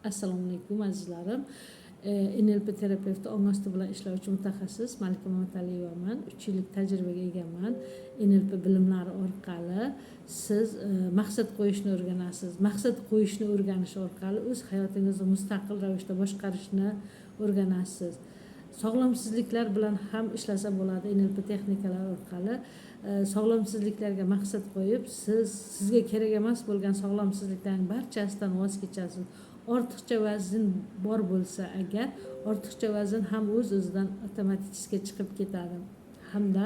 Assalomu alaykum, azizlarim. NLP terapevti, ong osti bilan ishlovchi mutaxassis Malika Mamataliyevaman. 3 yillik tajribaga egaman. NLP bilimlari orqali siz maqsad qo'yishni o'rganasiz. Maqsad qo'yishni o'rganish orqali o'z hayotingizni mustaqil ravishda boshqarishni o'rganasiz. Sog'lomsizliklar bilan ham ishlasa bo'ladi NLP texnikalari orqali. Sog'lomsizliklarga maqsad qo'yib, siz sizga kerak emas bo'lgan sog'lomsizliklarning barchasidan voz kechasiz. Ortiqcha vazn bor bo'lsa agar, ortiqcha vazn ham o'z o'zidan avtomatik chiqib ketadi. Hamda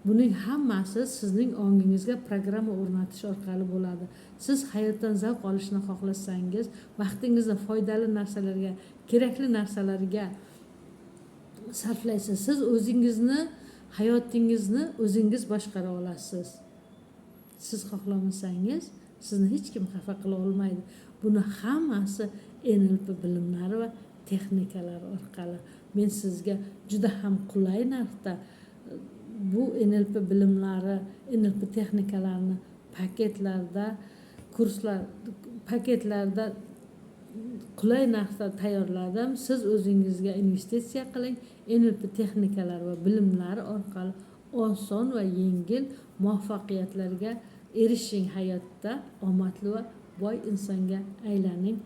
buning hammasi sizning ongingizga programma o'rnatish orqali bo'ladi. Siz hayotdan zavq olishni xohlasangiz, vaqtingizni foydali narsalarga, kerakli narsalarga sarflaysiz. Siz o'zingizni hayotingizni o'zingiz boshqara olasiz. Siz xohlamasangiz, sizni hech kim xafa qila olmaydi. Buni hammasi NLP bilimlari va texnikalari orqali. Men sizga juda ham qulay narxda bu NLP bilimlari, NLP texnikalarini paketlarda, kurslar paketlarda qulay narxda tayyorladim. Siz o'zingizga investitsiya qiling. NLP texnikalari va bilimlari orqali oson va yengil muvaffaqiyatlarga erishing, hayotda omadli va boy insonga aylaning.